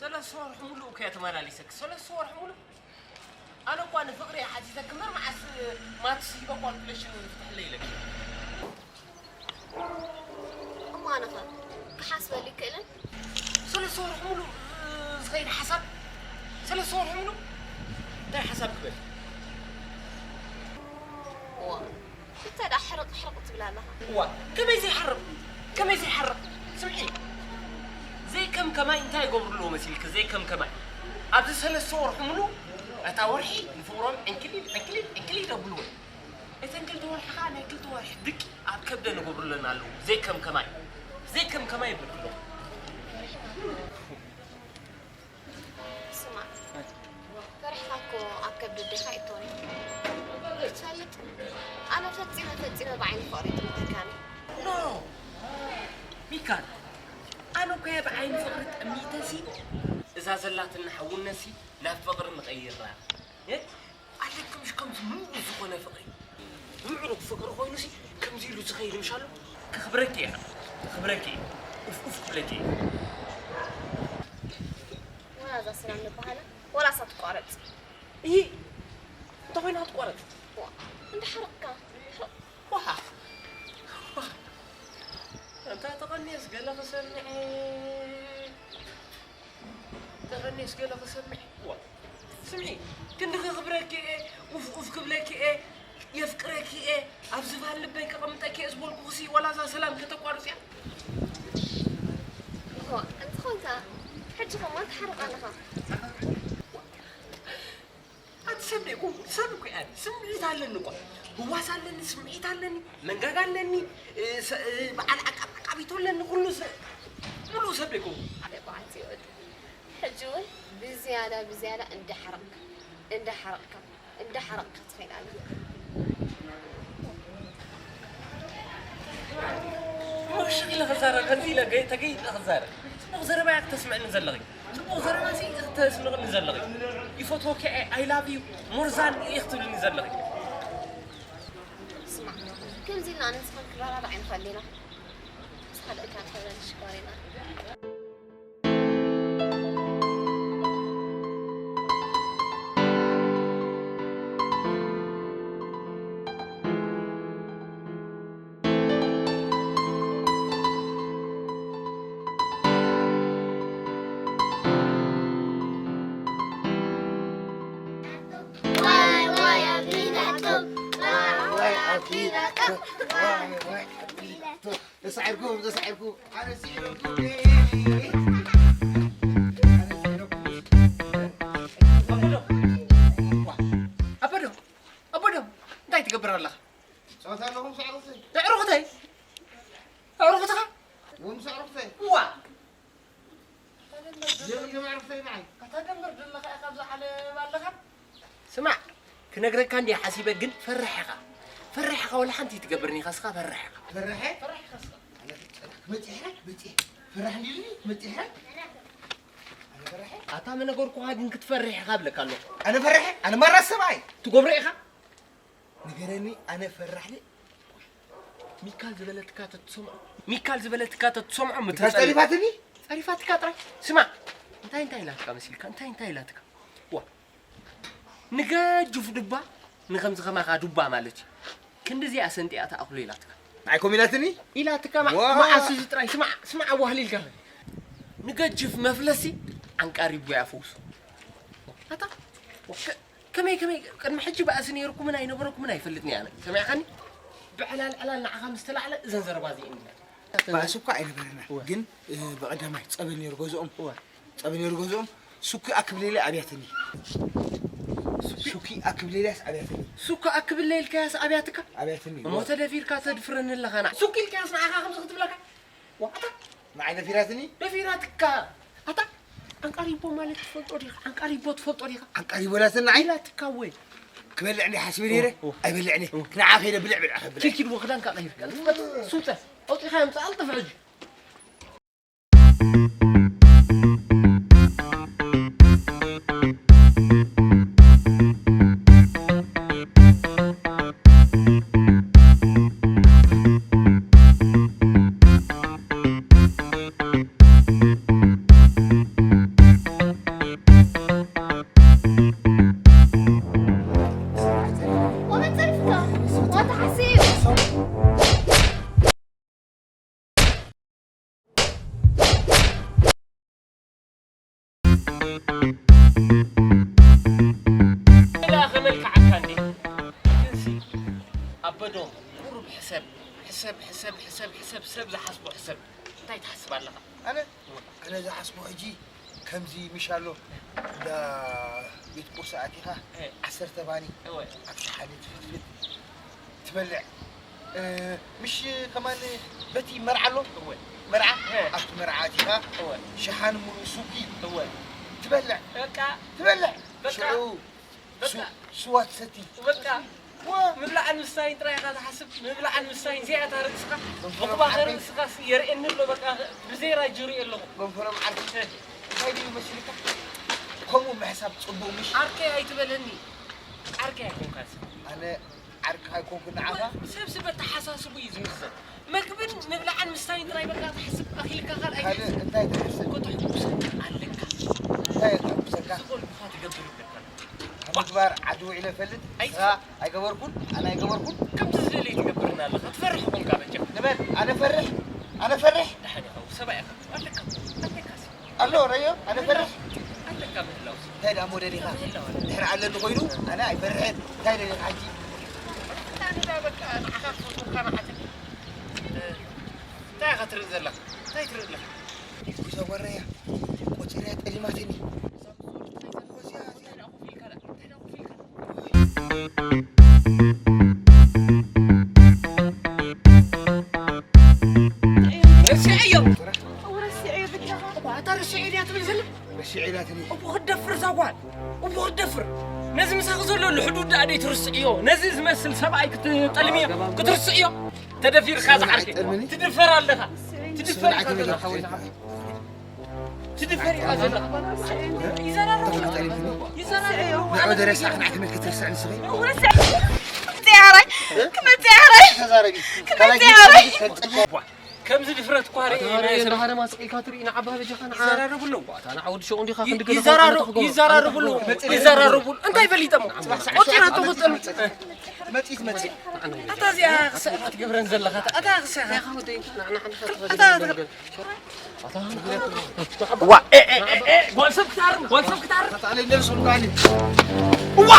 ሰለስተ ወርሒ ሙሉእ እኮ እያ ተመላሊሰኪ። ሰለስተ ወርሒ ሙሉእ? ኣነ እኳ ንፍቕሪ እየ ሓቲተኪ እምበር፣ መዓስ ማትስ ሂበ ካልኩሌሽን ፍትሕለይ ኢለኪ። እሞ ኣነኸ ክሓስበሉ ይክእልን? ሰለስተ ወርሒ ሙሉእ ዝኸይድ ሓሳብ? ሰለስተ ወርሒ ሙሉእ እንታይ ሓሳብ ክበል? እዋ፣ እንታይ ደኣ ሕርቕ ሕርቕ ትብል ኣለኻ? እዋ፣ ከመይ ዘይሓርቕ? ከመይ ዘይሓርቕ? ስምዒ፣ ዘይከም ከማይ እንታይ ይገብሩ ኣለዎ መሲልኪ? ዘይከም ከማይ ኣብዚ ሰለስተ ወርሒ ሙሉእ፣ እታ ወርሒ ንፍቕሮም ዕንክሊል፣ ዕንክሊል፣ ዕንክሊል የብልዎ። እተን ክልተ ወርሒ ኸኣ ናይ ክልተ ወርሒ ድቂ ኣብ ከብደን ይገብሩለን ኣለዉ። ዘይከም ከማይ፣ ዘይከም ከማይ ይብልክሎ። ስማዕ፣ ፈሪሕካ እኮ ኣብ ከብዲ ኣዴኻ ኣይትኾን። ትፈልጥ፣ ኣነ ፈጺመ፣ ፈጺመ ብዓይኒ ፍቕሪ ጠሚተካኒ። ኖ! ሚካል፣ ኣነ እኮ እየ ብዓይኒ ፍቕሪ ጠሚተሲ፣ እዛ ዘላትና ሕውነትሲ ናብ ፍቕሪ ንቐይራ። እ? ኣለኪ ምሽ ከምዚ ምዉት ዝኾነ ፍቕሪ። ምዕሩግ ፍቕሪ ኮይኑሲ ከምዚ ኢሉ ዝኸይድ ምሽ ኣሎ? ከኽብረኪ እየ፣ ከኽብረኪ እየ። ኡፍ ኡፍ ክብለኪ እየ። ወላ እዛ ሰላም ንበሃላ፣ ወላ እሳ ትቋረጽ። እሂ፣ እንታይ ኮይና ክትቋረጽ? ዋ፣ እንዳ ሓረቕካ፣ ሓረቕ። ዋ፣ ዋ። ኣንታ ተቐንየስ ገለ ክሰምዐ። ተቐንየስ ገለ ክሰምዕ። ዋ፣ ስምዒ፣ ክንዲ ከኽብረኪ እየ፣ ኡፍ ኡፍ ክብለኪ እየ፣ የፍቅረኪ እየ፣ ኣብ ዝባን ልበይ ከቐምጠኪ እየ ዝበልኩኽሲ፣ ዋላ እዛ ሰላም ከተቋርጽያ? እሆ፣ እንተኾንካ፣ ሕጂ ኸማን ትሓርቕ ኣለኻ። ኣቲ ሰብ ደይኮንኩ፣ ሰብ እኮ እየ ኣነ። ስምዒት ኣለኒ እኮ። ህዋስ ኣለኒ፣ ስምዒት ኣለኒ፣ መንጋጋ ኣለኒ፣ እ፣ ሰ-፣ እ፣ በዓል ዓቃብ-፣ ዓቃቢቶ ኣለኒ፣ ኩሉ ሰ-፣ ሙሉእ ሰብ ደይኮንኩ። ሓደ በዓልቲ ይወድ። ሕጂ እውን ብዝያዳ፣ ብዝያዳ እንዳሓረቕካ፣ እንዳሓረቕካ፣ እንዳሓረቕካ ትኸይድ ኣለኻ። እሞ ሽቕ ኢለ ክዛረብ፣ ከምዚ ኢለ ገ-፣ ተገይለ ክዛረብ። ጽቡቕ ዘረባ እያ ክተስምዕኒ ዘለኺ። ጽቡቕ ዘረባ ሲ ክተስምዕኒ ዘለኺ። ይፈትወኪ እየ፣ I love you more than እየ ክትብልኒ ዘለኺ። ስማዕ፣ ከምዚ ኢልና ኣነ ንስኻን ክረዳዳእ ኣይንኽእልን ኢና። ንስኻ ደኣ እካ ንኽብረን ሽኮር ኢና። ዋይ ዋይ ኣቢላቶም፣ ዋይ ዋይ ኣቢላቶም፣ ዋይ ዋይ ኣቢላቶም። ተሳዒርኩም፣ ተሳዒርኩም። ኣነ ስዒረኩም። ኣነ ስዒረኩም። ኣቦዶ፣ ኣቦዶ፣ ኣቦዶ፣ እንታይ ትገብር ኣለኻ? ጸወታ ኣለኹም፣ ሳዕርኹተይ። ኣዕሩኽተይ? ኣዕሩኽትኻ? ወም ሳዕርኹተይ። እዋ። ጀም፣ ጀም ኣዕሩኽተይ ንዓይ። ኣታ ደንበር ዘለኻ ኢኻ ኣብዚ ዓለም ኣለኻ? ስማዕ፣ ክነግረካ እንድየ ሓሲበ፣ ግን ፈራሕ ኢኻ። ፈራሕ ኢኻ፣ ወላ ሓንቲ ትገብርኒ ኢኻ፣ እስኻ ፈራሕ ኢኻ። ፈራሕ? ፈራሕ ኢኻ እስኻ። ኣነ መጺሕና፣ መጺሕ። ፈራሕ እንዲሉኒ፣ መጺሕና። ኣነ ፈራሕ? ኣታ መነገርኩኻ፣ ግን ክትፈርሕ ኢኻ ብለካ ኣለኹ። ኣነ ፈራሕ? ኣነ ማራ ሰብኣይ። ትገብሮ ኢኻ? ንገረኒ፣ ኣነ ፈራሕ ድየ? ሚካል ዝበለትካ ተትሰምዖ፣ ሚካል ዝበለትካ ተትሰምዖ፣ ሚካል ምትጸልእ። ጸሪፋትኒ? ጸሪፋትካ ጥራይ። ስማዕ፣ እንታይ እንታይ ኢላትካ መሲልካ? እንታይ እንታይ ኢላትካ? ዋ፣ ንገጅፍ ዱባ ንኸምዚ ኸማኻ ዱባ ማለት እዩ። ክንድዚኣ ሰንጢኣ ትኣኽሎ ኢላትካ። ንዓይ ከምኡ ኢላትኒ? ኢላትካ ማ-፣ ዋ። መዓስ እዚ ጥራይ? ስማዕ፣ ስማዕ ኣዋህሊልካ። ንገጅፍ መፍለሲ ዓንቃሪቦ እያ ፈውሱ። ኣታ፣ ከ-፣ ከመይ፣ ከመይ፣ ቅድሚ ሕጂ ባእሲ ነይርኩምን ኣይነበረኩምን ኣይፈልጥን እየ ኣነ። ሰሚዕካኒ? ብዕላል ዕላል ንዓኻ ምስ ተላዕለ እዘን ዘረባ እዚአን ኢላ። ባእሲ እኳ ኣይነበረና፣ እወ። ግን፣ እ፣ ብቐዳማይ ጸበል ነይሩ ገዝኦም። እወ። ጸበል ነይሩ ገዝኦም፣ ሱኪ ኣክብሌለ ኣብያትኒ። ሱኪ? ሱኪ ኣክብሌለያስ ኣብያትኒ። ሱኪ ኣክብሌ ኢልካያስ ኣብያትካ? ኣብያትኒ፣ እሞ እወ። ተደፊርካ ተድፍረኒ ኣለኻ ንዓ። ሱኪ ኢልካያስ ንዓኻ ከምዚ ክትብለካ? ዋዕታ? ንዓይ ደፊራትኒ? ደፊራትካ። ኣታ፣ ዓንቃሪቦ ማለት ትፈልጦ ዲኻ? ዓንቃሪቦ ትፈልጦ ዲኻ? ዓንቃሪቦ ኢላትኒ ንዓይ? ኢላትካ ወይ? ክበልዕ እንዲ ሓሲበ ነይረ? ኦ፣ ኦ። ኣይበልዕን እየ። ኦ። ክንዓ ከይደ ብልዕ ብልዕ ከብልዕ። ኪድ እሞ ክዳንካ ቀይርካ። ሱጠ፣ ኣውጺኻ ምጻእ፣ ኣልጥፍ ሕጂ። ዶ ቁሩብ ሕሰብ፣ ሕሰብ፣ ሕሰብ፣ ሕሰብ፣ ሕሰብ፣ ሰብ ዝሓስቦ ሕሰብ። እንታይ ትሓስብ ኣለኻ? ኣነ? ኣነ ዝሓስቦ ሕጂ ከምዚ ምሽ ኣሎ፣ እንዳ ቤት ቁርሲ ኣቲኻ እ። ዓሰርተ ባኒ እወ። ኣብቲ ሓደ ትፍትፍት ትበልዕ። እ፣ ምሽ ከማን በቲ መርዓ ኣሎ? እወ። መርዓ? እ። ኣብቲ መርዓ ኣቲኻ እወ። ሸሓኒ ሙሉእ ሱኪ እወ። ትበልዕ። በቃ። ትበልዕ። በቃ። ሽዑ በቃ። ሱ-፣ ስዋ ትሰቲ። በቃ። ዋ። ምብላዕን ምስታይን ጥራይ ኢኻ ትሓስብ። ምብላዕን ምስታይን እዚኣ እታ ርእስኻ፣ ገንፎሎም ዑቕባኸ ዓርከይ። ርእስኻስ የርእየኒ ኣሎ። በቃ ብዘይ ራጅ ይርኢ ኣለኹ። ገንፎሎም ዓርከይ። እንታይ ድዩ መሲልካ? ከምኡ ምሕሳብ ጽቡቕ ምሽ? ዓርከይ ኣይትበለኒ። ዓርከይ ኣይኮንካስ። ኣነ ዓርኪ ኣይኮንኩን ንዓኻ። ሰብሲ በተሓሳስቡ እዩ ዝምዘን። መግብን ምብላዕን ምስታይን ጥራይ በቃ ትሓስብ ኣኺልካ ካልእ ካልእ ኣይትሕስብ። እንታይ ትሕስብ? እኮ ተሕጉሰካ ኣለካ። እንታይ ከሕጉሰካ? ዝበልኩኻ ትገብር ኣለካ። ኣብ ምግባር ዓዲ ውዒለ እፈልጥ። ኣይ- ንስኻ ኣይገበርኩን፣ ኣነ ኣይገበርኩን። ከምቲ ዝደለይ ትገብርና ኣለኻ። ትፈርሕ ኮንካ በጃ። ንበል፣ ኣነ ፈርሕ፣ ኣነ ፈርሕ። ደሓን ኢኻ፣ ሰብኣይ ኢኻ። ኣለካ፣ ኣለካ። ኣሎ ረዮ፣ ኣነ ፈርሕ። ኣለካ ምህላውስ። እንታይ ደኣ ሞዴል ኢኻ? ምህላው ኣለ። ድሕሪ ኣለኒ ኮይኑ ኣነ ኣይፈርሕን። እንታይ ደሊኻ ሕጂ? ኣነ ደኣ በቃ ንዓኻ ክፈትወካ ንዓተኒ። እንታይ ኢኻ ትርኢ ዘለኻ? እንታይ ትርኢ ኣለኻ? እዛ ወረያ ቆጺረያ ጠሊማትኒ። ረሲዐዮ። እው ረሲዐዮ በጃኻ። እዋ፣ እታ ረሲዐዮ ድያ ትብል ዘላ? ረሲዐ ኢላትኒ። እቡ ክትደፍር እዛ ጓል፣ እቡ ክትደፍር። ነዚ ምሳኺ ዘሎ ልሕዱድ ደኣ ደይ ትርስዕዮ? ነዚ ዝመስል ሰብኣይ ክትጠልምዮ፣ ክትርስዕዮ? ተደፊርካ ዝዓርከይ። ኣይጠልምኒ። ትድፈር ኣለኻ። ትድፈር ስብኣይ ኢኻ ትብል ዘለኻ። ሓወይ። ትድፈር ኢኻ ዘለኻ። ይዘራረቡ። ይዘራረቡ። ንዑ ደረሳ ክንዓይ ትምህርቲ ክትርስዕ ንስኺ? ክመጽእ እየ ሕራይ። ክመጽእ እየ ሕራይ። ተዛረቢ። ክመጽእ እየ ሕራይ። ከምዚ ድፍረት እኳ ርእየ ኣታ ናይ ሰብ። ንሓደ ማስቂልካ ትርኢ ንዓባ በጃኻ ንዓ። ይዘራረቡ ኣለዉ። ኣታ ንዓ ወዲ ሸቑ እንዲኻ ይ-፣ ክንዲ ገለ ይዘራረ-፣ ከማን ተኽጎ። ይዘራረቡ ኣለዉ። ኣታ ይዘራረቡ። እንታይ ፈሊጦም? ቆጺራ ተመጠኑ። መጺት መጺት። ኣታ እዚኣ ክሰ-፣ ትገብረን ዘለኻ። ኣታ ክሰ-፣ ኣታ ዋ፣ ኤ፣ ኤ፣ ኤ፣ ኤ፣ ጓል ሰብ ክትሃርም፣ ጓል ሰብ ክትሃርም። ኣታ ኣለይ ነርሱ ጓሊ። ዋ፣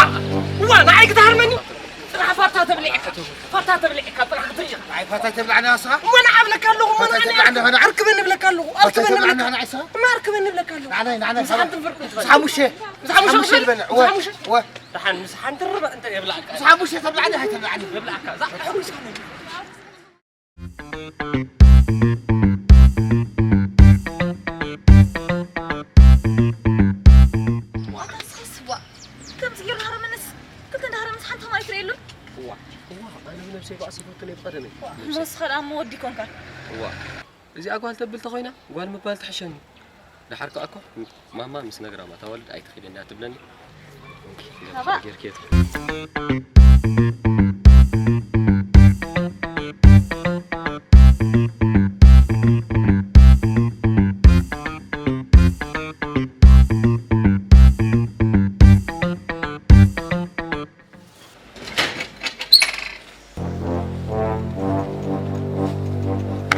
ዋ፣ ንዓይ ክትሃርመኒ? ጽናሕ ፋታ ተብሊዕካ፣ ፋታ ተብሊዕካ፣ ጽናሕ ክትሪኢ። ኣይ ፋታ ተብላዕና ንስኻ? እሞ ንዓ እብለካ ኣለኹ፣ እሞ ፋታ ንዓ ተብላዕና ንዓ። ኣርክበኒ እብለካ ኣለኹ፣ ፋታ ኣርክበኒ ተብላዕና እብለካ። ንዓ ንስኻ? እማ ኣርክበኒ እብለካ ኣለኹ። ንዓይ፣ ንዓይ፣ ምስ ሓንቲ ፍርቂ ምስ ሓሙሽተ። ምስ ሓሙሽተ ሓሙሽተ በልዕ። ወ፣ ምስ ሓሙሽተ? ወ። ደሓን ምስ ሓንቲ ርበ እንተ የብላዕካ። ምስ ሓሙሽተ ተብላዕኒ፣ ኣይተብላዕኒ። የብላዕካ። እዛ ሕጉስ ኣታ ንስኻስ ዋ፣ ከምዚ ጌርና ሃረመነስ፣ ክልተ እንዳሃረመስ ሓንቲ ከማን ኣይትርእየሉን? እዋ፣ እዋ፣ ኣነ ብነብሰይ ባእሲ ይፈቱ ነይ ብቐደመይ። ንስኻ ደኣ እሞ ወዲ ኮንካ። እዋ፣ እዚኣ ጓል ተብል ተኾይና፣ ጓል ምባል ትሕሸኒ። ደሓር ከኣ እኮ ማማ ምስ ነግራ ማታ ወልድ ኣይትኺድ እንዳ ትብለኒ። ባባ። ጌርኬት።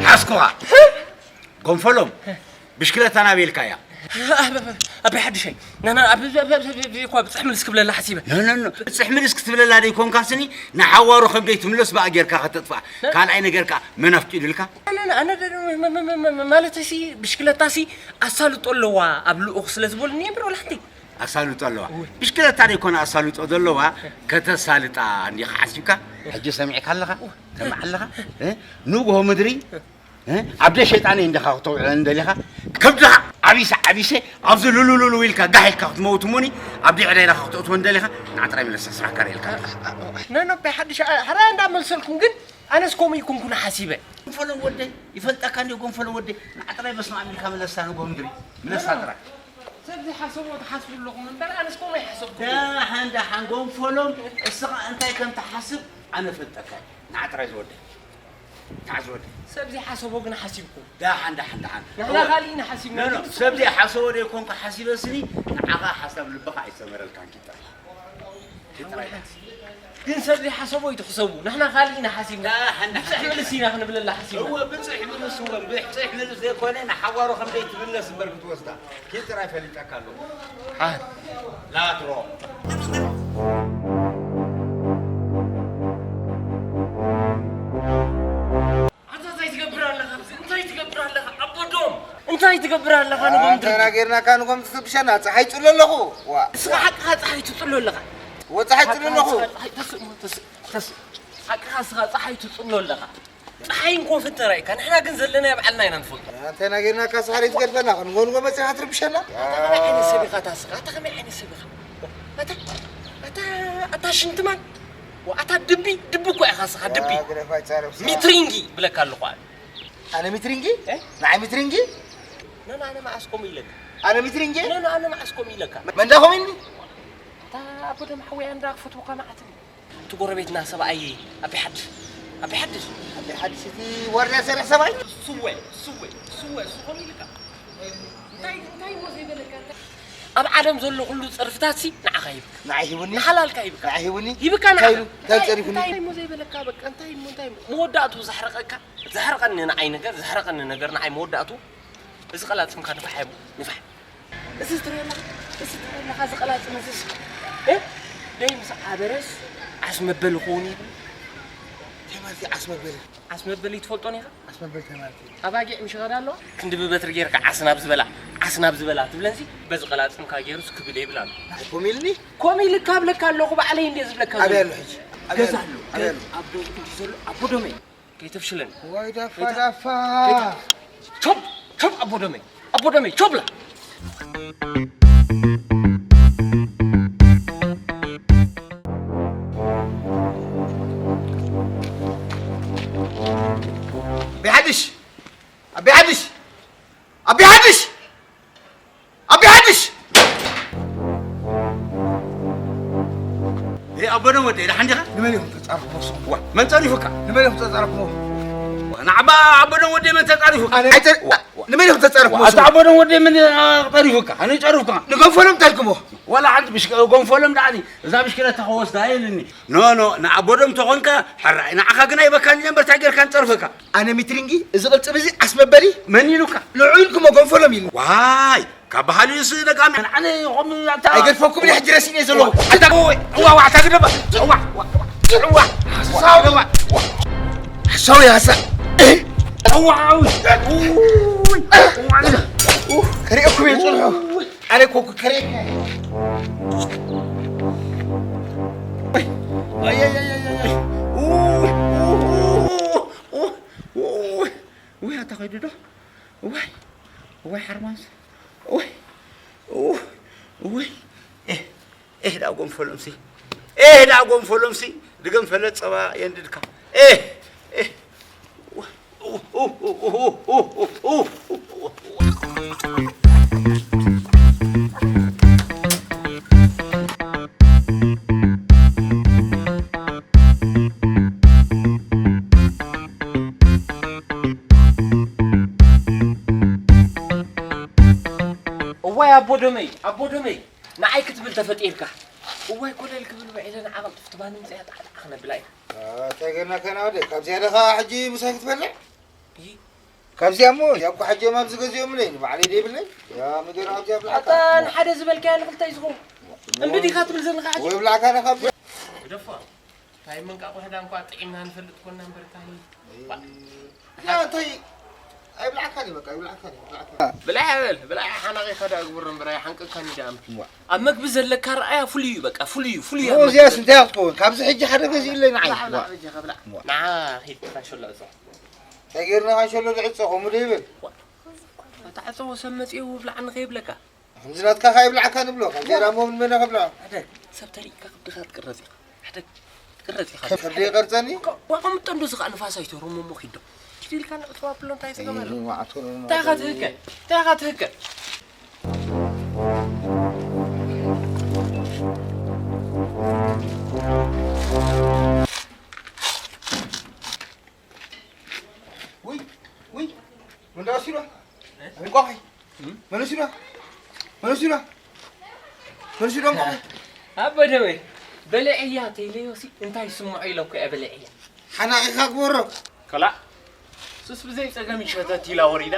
ሓስኩኻ። ጎንፈሎም። ብሽክለታ ናበይ ኢልካያ? ኣበይ ሓድሸይ? ናና፣ ኣብ፣ ኣብ፣ ኣብ፣ እኳ ብጽሕ ምልስ ክብለላ ሓሲበ። ኖ፣ ኖ፣ ኖ። ብጽሕ ምልስ ክትብለላ ደይኮንካ ስኒ፣ ንሓዋሩ ከም ደይትምለስ ብኣ ጌርካ ከተጥፍኣ። ካልኣይ ነገር ከኣ መን ኣፍቂዱልካ? ኣነ፣ ኣነ፣ ኣነ፣ መ-፣ መ-፣ መ-፣ መ-፣ መ-፣ ማለተሲ፣ ብሽክለታሲ ኣሳልጦ ኣለዋ ኣብ ልኡኽ ስለ ዝበሉኒ እምበር ወላ ሓንቲ። ኣሳልጦ ኣለዋ። እወ። ብሽክለታ ደይኮነ ኣሳልጦ ዘለዋ፣ ከተሳልጣ እንዲኻ ሓሲብካ? ሕጂ ሰሚዕካ ኣለኻ? እወ። ሰምዕ ኣለኻ? እ? ንግሆ ምድሪ፣ እ? ኣብ ደይ ሸይጣነይ እንዲኻ ክተውዕለኒ ደሊኻ? ከብድኻ ዓቢሰ ዓቢሰ፣ ኣብዚ ሉሉሉሉ ኢልካ ጋሕ ኢልካ ክትመውት እሞኒ፣ ኣብ ደይ ዕዳይናኻ ክተእትወኒ ደሊኻ? ንዓ ጥራይ መለስ ስራሕካ ርእየልካ ኣለኻ። ነኖ፣ ብሓድሽ፣ አ-፣ ሕራይ እንዳመልሰልኩም ግን፣ ኣነስ ከምኡ ኣይኮንኩን ሓሲበ። ጎንፈሎም ወደይ፣ ይፈልጠካ እንድዩ ጎንፈሎም ወደይ። ንዓ ጥራይ በስመ ኣብ ኢልካ ምለሳ ንጎ ምድሪ። ምለሳ ጥራይ። ሰብ ዘይሓሰቦ ትሓስቡ ኣለኹም እምበር ኣነስ ከምኡ ኣይሓሰብኩን። ደሓን ደሓን ጎንፈሎም እስኻ እንታይ ከም ትሓስብ ኣነ እፈልጠካ እየ። ንዓ ጥራይ ዝወደይ። ንዓ ዝወደይ። ሰብ ዘይሓሰቦ ግን ሓሲብኩም። ደሓን ደሓን ደሓን። ንሕና እወ። ካልእ ኢና ሓሲብና። ኖ፣ ኖ፣ ግን ሰብ ዘይሓሰቦ ዘይኮንኩ ሓሲበ ስኒ ንዓኻ ሓሳብ ልብኻ ኣይሰመረልካን ኪድ ጥራይ። ኪድ ጥራይ። ግን ሰብ ዘይሓሰቦ እዩ ትሕሰቡ። ንሕና ካልእ ኢና ሓሲብና። ኣሕ፣ ንሕና ብጽሕ ምልስ ኢና ክንብለላ ሓሲብና። እወ፣ ብጽሕ ምልስ፣ እወ፣ ብጽሕ ምልስ ዘይኮነ፣ ንሓዋሩ ከም ዘይትምለስ እምበር ክትወስዳ። ኪድ ጥራይ ፈሊጠካ ኣለኹ። ሓ። ላትሮ። ትገብር ኣለኻ ንጎም ድርጊት? ተናጌርናካ ንጎም ትትብሸና፣ ፀሓይ ፅሎ ኣለኹ። ዋ። እስኻ ሓቅኻ ፀሓይ ትፅሎ ኣለኻ። ወ ፀሓይ ፅሎ ሓቅኻ ኣለኹ። እስኻ ፀሓይ ተስ-፣ ተስ-፣ ተስ-፣ ሓቅኻ እስኻ ፀሓይ ትፅሎ ኣለኻ። ፀሓይ እንኮ ፍተራ ኢካ፣ ንሕና ግን ዘለና ባዕልና ኢና ንፈልጦ። ተናጌርናካ ሳሕሪ ትገድፈና፣ ንጎ ንጎ መፂኻ ትርብሸና። ኣታ ከመይ ዓይነት ሰብ ኢኻ ታስኻ? ኣታ ከመይ ዓይነት ሰብ ኢኻ? ኣታ፣ ኣታ፣ ኣታ ሽንትማን። ወ-፣ ኣታ ድቢ፣ ድቢ እኮ ኢኻ እስኻ፣ ድቢ። ያ፣ ግደፋ ይጻረፍ ስራ። ሚትሪንጊ ብለካ ኣለኹ ኣነ። ኣነ ሚትሪንጊ? እ? ንዓይ ሚትሪንጊ? ነን ኣነ መዓስ ከምኡ ኢለካ? ኣነ ሚትሪንጊ? ነን ኣነ መዓስ ከምኡ ኢለካ? መንዳ ከምኡ ኢልኒ? እታ ኣቦ ደም ሓወይ ኣንዳ ክፈትወካ መዓት። እቲ ጎረቤትና ሰብኣይ ኣቢ ሓድሽ፣ ኣቢ ሓድሽ። ኣቢ ሓድሽ እቲ ዋርድያ ሰርሕ ሰብኣይ? ስወ፣ ስወ፣ ስወ፣ እሱ ከምኡ ኢልካ? እንታይ፣ እንታይ እሞ ዘይበለካ? ኣብ ዓለም ዘሎ ኩሉ ጸርፍታት ሲ ንዓኻ ይብካ። ንዓይ ሂቡኒ? ንሓላልካ ይብካ። ንዓይ ሂቡኒ? ይብካ እንታይ ንዓኻ። ኢሉ? እንታይ እንታይ ጸሪፉኒ? እንታይ እሞ ዘይበለካ በቃ? እንታይ እሞ፣ እንታይ እሞ? መወዳእቱ ዘሕረቐካ፣ ዘሕረቐኒ ንዓይ ነገር፣ ዘሕረቐኒ ነገር ንዓይ መወዳእቱ እዚ ቀላጽምካ ንፋሕ እሞ፣ ንፋሕ። እዚ ትሪኦ ኣለኻ? እዚ ትሪኦ ኣለኻ? እዚ ቀላጽም እዚ ሲ፣ እ? ደይ ምስ ዓበረስ ዓስ መበሊ ክኸውን እዩ። እንታይ ማለት እዩ ዓስ መበሊ? ዓስ መበሊ ትፈልጦን ኢኻ? ዓስ መበሊ እንታይ ማለት እዩ? ኣባጊዕ ምሽ ይኸዳ ኣለዋ? ክንዲ ብበትሪ ጌርካ ዓስ ናብ ዝበላ፣ ዓስ ናብ ዝበላ ትብለንሲ፣ በዚ ቀላጽምካ ጌሩስ ክብል ይብል ኣሎ። ናይ ኮሚልኒ? ኮሚልካ እብለካ ኣለኹ፣ ባዕለይ እንድየ ዝብለካ ኣበይ ዘለኹ። ኣሎ ሕጂ? ኣበይ ገዛ ኣሎ? ኣሎ? ኣበይ ኣሎ? ገ-፣ ኣቦ እንዲ ዘሎ፣ ኣቦ ዶመይ። ከይተፍሽለኒ። ወይ ዳፋ ከይተ-፣ ዳፋ። ከይተ-፣ ቾብ፣ ቾብ ኣቦ ዶመይ፣ ኣቦ ዶመይ፣ ቾብላ። ኣቢ ሓድሽ፣ ኣቢ ሓድሽ፣ ኣቢ ሓድሽ። ኣቢ ሓድሽ! ኤ፣ ኣቦ ደም ወደይ፣ ደሓን ዲኻ? ንመን ኢኹም ተጻረፍኩሞ ንስኹም? ዋ፣ መን ጸሪፉካ? ንመን ኢኹም ተጻረፍኩሞ? ዋ፣ ንዓባ ኣቦ ደም ወደይ መን ተጻሪፉካ? ኣነ ኣይተ-፣ ዋ፣ ዋ። ንመን ኢኹም ተጻረፍኩሞ ዋ፣ ኣታ ንስኹም? ኣቦ ደም ወደይ መን፣ አ፣ ጸሪፉካ? ኣነ ጸሪፉካ? ንገንፈሎም ታልኩሞ? ዋላ ሓንቲ ብሽክ-፣ ገንፈሎም ደኣ እዛ ብሽክለታ ክወስዳ ኢልኒ። ኖ፣ ኖ፣ ንኣቦ ደም ተኾንካ፣ ሕራይ፣ ንዓኻ ግን ኣይበካን እየ እምበር፣ እንታይ ጌርካ ንጸርፈካ? ኣነ ሚትሪንጊ፣ እዚ ቅልጽም እዚ ዓስ መበሊ። መን ኢሉካ? ንዑ ኢልኩሞ፣ ገንፈሎም ኢሉ። ዋይ፣ ካብ በሃሊኡስ ደጋሚ፣ ኣነ፣ ከምኡ ኣታ-፣ ኣይገድፈኩምን እየ፣ ሕጂ ረሲዕኒ እየ ዘለኹ። ኣታ፣ እዋ፣ እዋ፣ ኣታ ግደባ። እዋ፣ እዋ፣ እዋ፣ እዋ፣ እዋ፣ እዋ። ሓሳዊ፣ ሓሳ-፣ እዋ፣ እዋ፣ እዋ፣ እዋ። ከሪአኩም እየ፣ ጽንሑ። ኣነ እኮ ከሪአካ እየ። ኣይ፣ ኣይ፣ ኣይ፣ ኣይ፣ ኣይ። ኡይ፣ ኡይ፣ ኡይ፣ ኡይ፣ ኡይ፣ ኣታ ኸይዱ ዶ? እዋይ፣ እዋይ፣ ሓርማዝ። እዋይ፣ እው-፣ እውይ። ኤህ፣ ኤህ፣ ደኣ ጎንፈሎምሲ። ኤህ፣ ደኣ ጎንፈሎምሲ። ድገንፈለ ጸባ የንድድካ። ኤህ፣ ኤህ። እዋይ ኣቦ ደመይ፣ ኣቦ ደመይ፣ ንዓይ ክትብል ተፈጢርካ። እዋይ ኮለል ክብል ውዒለ ንዓ ቅልጥፍቲ ባኒ ምፅያ ጣዕጣዕ ክነብላ ኢና። አ፣ እንታይ ገርናካ ኢና ወደ? ካብዚኣ ዶ ኸዓ ሕጂ ምሳይ ክትበልዕ? እይ። ካብዚኣ እሞ፣ እዚኣ እኮ ሕጂ እዮም ኣብዚ ገዚኦምለይ፣ ንባዕለይ ደይብለይ። ያ፣ ምገር ኣብዚኣ ብልዓካ። ኣታ ንሓደ ዝበልካያ ንኽልተ እዩ ዝኸውን። እምቢ ዲኻ ትብል ዘለኻ ሕጂ? ወይ ብልዓካ ዶ ካብዚኣ? ግደፎ። እንታይ መንቃቑ ሕዳ እንኳ ጥዒምና ንፈልጥ ኮና እምበር፣ እንታይ? እይ። ያ፣ እንታይ? ኣይብልዓካን እዩ፣ በቃ፣ ኣይብልዓካን እዩ፣ ኣይብልዓካን እዩ። ብላዕ በል፣ ብላዕ ሓናቒ ከዳ ግብር እምበር፣ ኣይሓንቅካን እዩ ደኣ እምበር። እዋ። ኣብ መግቢ ዘለካ ረኣያ ፍሉይ እዩ፣ በቃ፣ ፍሉይ እዩ፣ ፍሉይ እዩ ኦ፣ ኣብ መግቢ እዚኣስ ዘለካ። እንታይ ክትከውን? ካብዚ ሕጂ ሓደ ገዚእለይ ንዓይ። ብላዕ፣ እዋ። ብላዕ፣ ብላዕ፣ ብላዕ። እዋ። ንዓ፣ ኺድ፣ ካንሸሎ ዕጾ። እንታይ ጌርና ካንሸሎ ዝዕጾ? ከምኡ ዶ ይብል? እዋ። እታ ዕጾ ሰብ መጺኡ ብላዕ ንኸይብለካ። ከምዚ ናትካ ከኣ ይብልዓካ ንብሎ፣ ካብ ዜራ እሞ ምን መና ከብልዓ? ሕደግ፣ ሰብ ተሪእካ ክብድኻ ትቅረጽ ኢኻ። ሕደግ፣ ትቅረጽ ኢኻ። ከብዲ ይቀርጸኒ? ዋ፣ ከምኡ ጠንዶ ዝኻ ንፋስ ኣይተርሞ እሞ ኪዶ። ኪድ ኢልካ ንዕጽዋ ብሎ እንታይ ትገብር? እይ፣ ማዕቶ ነው፣ እንታይ ኢኻ ትህከ? እንታይ ኢኻ ትህከ? ውይ፣ ውይ፣ ምን ደኣ ሲሎ? እንቋቑሒ። እም? መለሲና? መለሲና? መለሲና እንቋቑሒ? ኣቦ ደመይ፣ በልዕያ ተይለዮሲ እንታይ ስምዖ ኢለ እኮ እየ በልዕያ። ሓናቒኻ ግበሮ። ከላእ፣ ሱስ ብዘይ ጸገም ሸተት ኢላ ወሪዳ።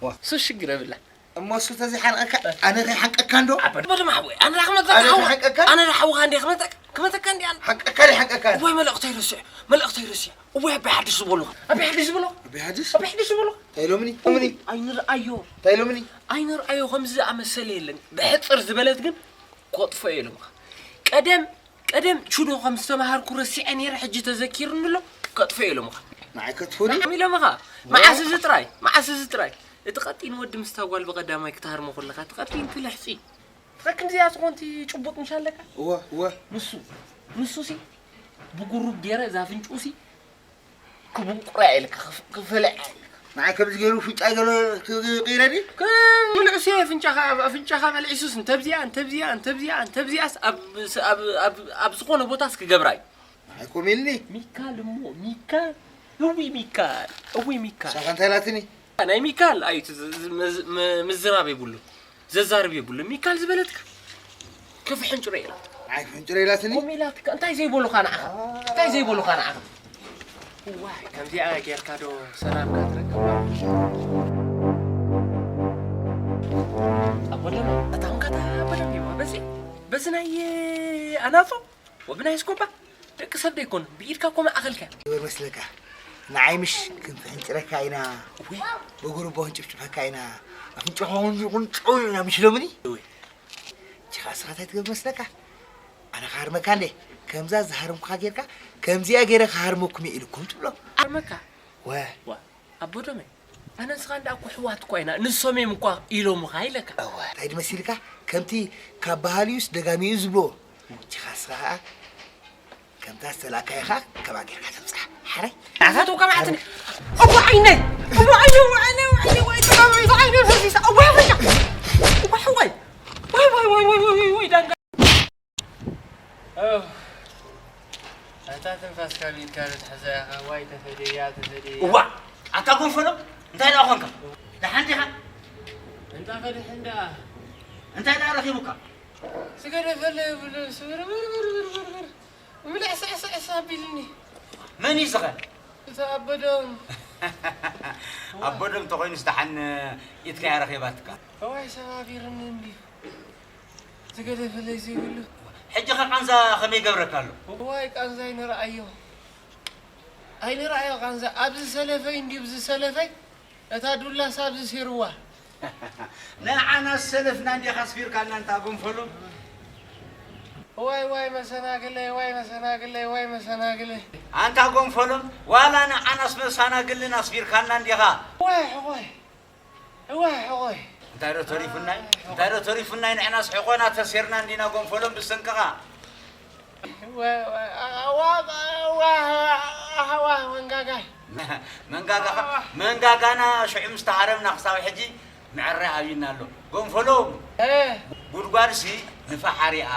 ዋ። ሱስ ሽግር የብላ። እሞ እሱ ተዘይሓንቐካ፣ ኣነ ከይሓንቀካ እንዶ? ኣበ-፣ ኣበ ድማ ሓወይ፣ ኣነ ዳኣ ክመጸካ ኣነ ሓዋ። ከይሓንቀካ? ኣነ ዳኣ ሓውኻ እንዴ ክመጸካ፣ ክመጸካ እንዴ ኣነ። ሓንቀካ ዶ ሓንቀካ? ወይ መልእኽተይ ረሲዐ፣ መልእኽተይ ረሲዐ። እወ ኣቢ ሓድሽ ዝበሎ ኣቢ ሓድሽ ዝበሎ ኣቢ ሓድሽ ኣቢ ሓድሽ ዝበሎ እንታይ ኢሎምኒ ኢሎምኒ ኣይንርኣዮ እንታይ ኢሎምኒ ኣይንርኣዮ ከምዚ ዝኣመሰለ የለን ብሕፅር ዝበለት ግን ኮጥፎ ኢሎምኻ ቀደም ቀደም ቹዶ ከም ዝተምሃርኩ ረሲዐ ነይረ ሕጂ ተዘኪርኒ ኣሎ ከጥፎ ኢሎምኻ ንዓይ ከጥፉኒ ኢሎምኻ መዓስ እዚ ጥራይ መዓስ እዚ ጥራይ እቲ ቀጢን ወዲ ምስታ ጓል ብቐዳማይ ክትሃርሞ ከለኻ እቲ ቀጢን ትልሕፂ ትኸክም እዚኣ ዝኾንቲ ጭቡጥ ምሽ ኣለካ እወ እወ ንሱ ንሱ ሲ ብጉሩብ ገይረ እዛ ፍንጭኡ ሲ ክቡንቁራ ኢልካ ክፈልዕ ኢልካ ንዓይ ከምዚ ገይሩ ፍንጫይ ገለ ክቕይረ ድዩ? ክምልዕሱ እየ ኣፍንጫኻ ኣብ ኣፍንጫኻ መልዒሱስ እንተብዚኣ እንተብዚኣ እንተብዚኣ እንተብዚኣስ ኣብ ዝኾነ ቦታስ ክገብራ እዩ። ንዓይ ኮሚልኒ። ሚካል እሞ ሚካል እዊ ሚካል እዊ ሚካል። ንሳኻ እንታይ ኢላትኒ? ናይ ሚካል ኣዩ ምዝራብ የብሉ ዘዛርብ የብሉ ሚካል ዝበለትካ ክፍሕንጭሮ ኢላትካ ኣይ ፍንጭሮ ኢላትኒ ኮም ኢላትካ እንታይ ዘይበሉኻ ንዓኻ እንታይ ዘይበሉኻ ንዓኻ ዋይ ከምዚኣ ጌርካ ዶ ሰላምካ ትረክብ ኣቦደም ኣታምካታ ኣቦደም ይዋ በዚ በዚ ናይ ኣናጾ ወብናይ ስኮባ ደቂ ሰብ ደይኮኑ ብኢድካ እኮ መኣኸልካ ግበር መስለካ ንዓይ ምሽ ክንፍሕንጭረካ ኢና ወይ ብጉርቦ ክንጭፍጭፈካ ኢና ኣፍንጫኻ ቁንጭው ኢና ምሽ ሎምኒ ችኻ ስኻ እንታይ ትገብር መስለካ ኣነ ክሃርመካ እንዴ ከምዛ ዝሃርምኩኻ ጌርካ ከምዚኣ ገይረ ክሃርመኩም እየ ኢልኩም ትብሎ ሃርመካ ወ ኣቦዶመ ኣነ ንስኻ እንዳ እኮ ሕዋት እኳ ኢና ንሶም እዮም እኳ ኢሎምኻ ኢለካ እወ እንታይ ድመሲልካ ከምቲ ካብ ባህልዩስ ደጋሚኡ ዝብልዎ ችኻስ ኸዓ ከምታ ዝተላእካዮ ኸዓ ከማ ጌርካ ተምፅኣ ሓራይ ኣኻትኡ ከማዕትኒ እቡ ዓይነይ እቡ ዓይነይ እቡ ዓይነይ እቡ ዓይነይ ወይ ጥበብ እቡ ዓይነይ ፈሲሳ እቡ ኣፍንጫ እቡ ሕወይ ወይ ወይ ወይ ወይ ወይ ወይ ወይ ዳንጋ እታ ትንፋስካ ብኢድካ ክትሕዛ ኢኻ። ዋይ ተፈደያ ተፈደያ። እዋእ ኣታ ጎንፈሎ እንታይ ደኣ ኾንካ? ደሓን ዲኻ? እንታ ከድሕን ደኣ። እንታይ ደኣ ረኺቡካ? ዝገደፈለይ የብሉን ስብርብርብርብርብር እምልዕስዕስዕስ ኣቢሉኒ። መን እዩ ዝኸ? እቲ ኣቦዶም። ኣቦዶም ተኾይኑስ ደሓን ኢድካ እያ ረኺባትካ። እዋይ ሰባቢሩኒ እንድዩ። ዝገደፈለይ ዘይብሉ። ሕጂ ኸ ቃንዛ ኸመይ ይገብረካ ኣሎ? እዋይ ቃንዛ ኣይንርኣዮ ኣይንርኣዮ ቃንዛ ኣብዚ ሰለፈይ እንድዩ ብዚ ሰለፈይ እታ ዱላስ ኣብዚ ሲርዋ። ንዓና ሰለፍና እንዲኻ ኣስፊርካልና እንታ ጎንፈሎም። ዋይ ዋይ መሰናግለይ ዋይ መሰናግለይ ዋይ መሰናግለይ። ኣንታ ጎንፈሎም ዋላ ንዓናስ መሳናግልን ኣስፊርካልና እንዲኻ። ዋይ ሕቆይ እዋይ ሕቆይ እንታይ ዶ ተሪፉናይ እንታይ ዶ ተሪፉናይ ንሕናስ ሕቆና ተሴርና እንዲና ጎንፈሎም ብሰንቅኻ መንጋጋይ መንጋጋኻ መንጋጋና ሽዑ ምስ ተሃረምና ክሳብ ሕጂ ምዕራይ ኣብይና ኣሎ ጎንፈሎም ጉድጓድሲ ንፈሓሪኣ